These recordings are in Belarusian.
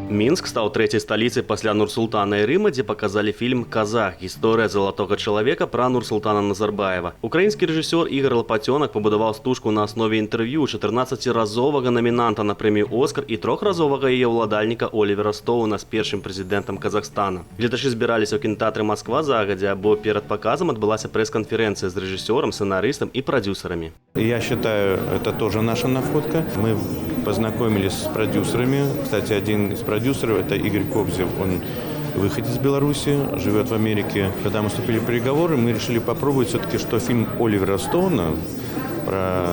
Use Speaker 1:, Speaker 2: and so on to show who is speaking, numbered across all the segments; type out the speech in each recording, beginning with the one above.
Speaker 1: Мінск стаў трэцяй сталіцай пасля Нур-Султана і Рыма, дзе паказалі фільм «Казах. Гісторыя залатога чалавека» пра Нурсултана Назарбаева. Украінскі рэжысёр Ігар Лапацёнак пабудаваў стужку на аснове інтэрв'ю 14-разовага намінанта на прэмію «Оскар» і трохразовага яе ўладальніка Олівера Стоуна з першым прэзідэнтам Казахстана. Гледачы збіраліся ў кінатэатры «Масква» загадзя, бо перад паказам адбылася прэс-канферэнцыя з рэжысёрам, сцэнарыстам і прадзюсарамі.
Speaker 2: Я считаю, это тоже наша находка. Мы познакомились с продюсерами. Кстати, один из продюсеров, это Игорь Кобзев, он выходец из Беларуси, живет в Америке. Когда мы вступили в переговоры, мы решили попробовать все-таки, что фильм Оливера Стоуна про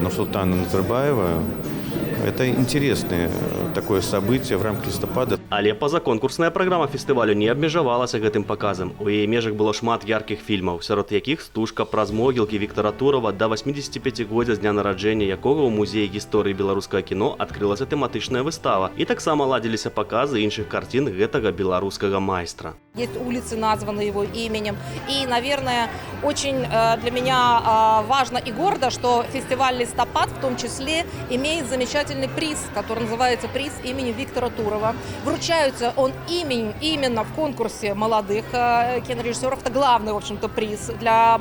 Speaker 2: Нурсултана Назарбаева — это интересное такое событие в рамках «Лістапада».
Speaker 1: Але пазаконкурсная праграма фестывалю не абмежавалася гэтым паказам. У яе межах было шмат яркіх фільмаў, сярод якіх стужка «Праз могілкі» Віктара Турава, да 85-годдзя з дня нараджэння якога ў музеі гісторыі беларускага кіно адкрылася тэматычная выстава, і таксама ладзіліся паказы іншых карцін гэтага беларускага майстра.
Speaker 3: Есть улицы, названные его именем. И, наверное, очень для меня важно и гордо, что фестиваль «Лістапад» в том числе имеет замечательный приз, который называется приз имени Виктора Турова. Вручается он именно в конкурсе молодых кинорежиссеров. Это главный, в общем-то, приз для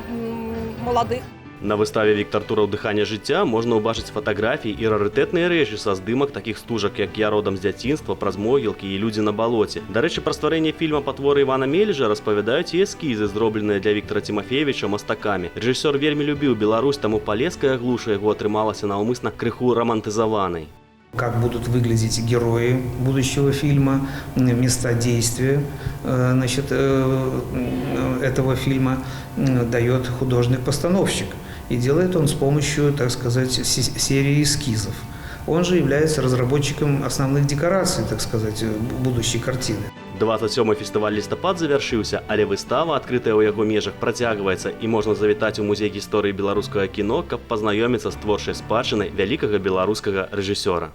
Speaker 3: молодых.
Speaker 1: На выставе «Віктар Тураў. Дыханне жыцця» можна ўбачыць фатаграфіі і рарытэтныя рэчы са здымак такіх стужак, як «Я родам з дзяцінства», «Праз могілкі» і «Людзі на балоце». Дарэчы, пра стварэнне фільма па творы Івана Мележа распавядаюць і эскізы, зробленыя для Віктара Цімафеевіча мастакамі. Рэжысёр вельмі любіў Беларусь, таму палеская глуш у яго атрымалася наўмысна крыху рамантызаванай.
Speaker 4: Как будут выглядеть герои будущего фильма, места действия, значит, этого фильма дает художник-постановщик. И делает он с помощью, так сказать, серии эскизов. Он же является разработчиком основных декораций, так сказать, будущей картины.
Speaker 1: 27 фестываль «Лістапад» завяршыўся, але выстава, адкрытая ў яго межах, працягваецца, і можна завітаць у музей гісторыі беларускага кіно, каб пазнаёміцца з творчай спадчынай вялікага беларускага рэжысёра.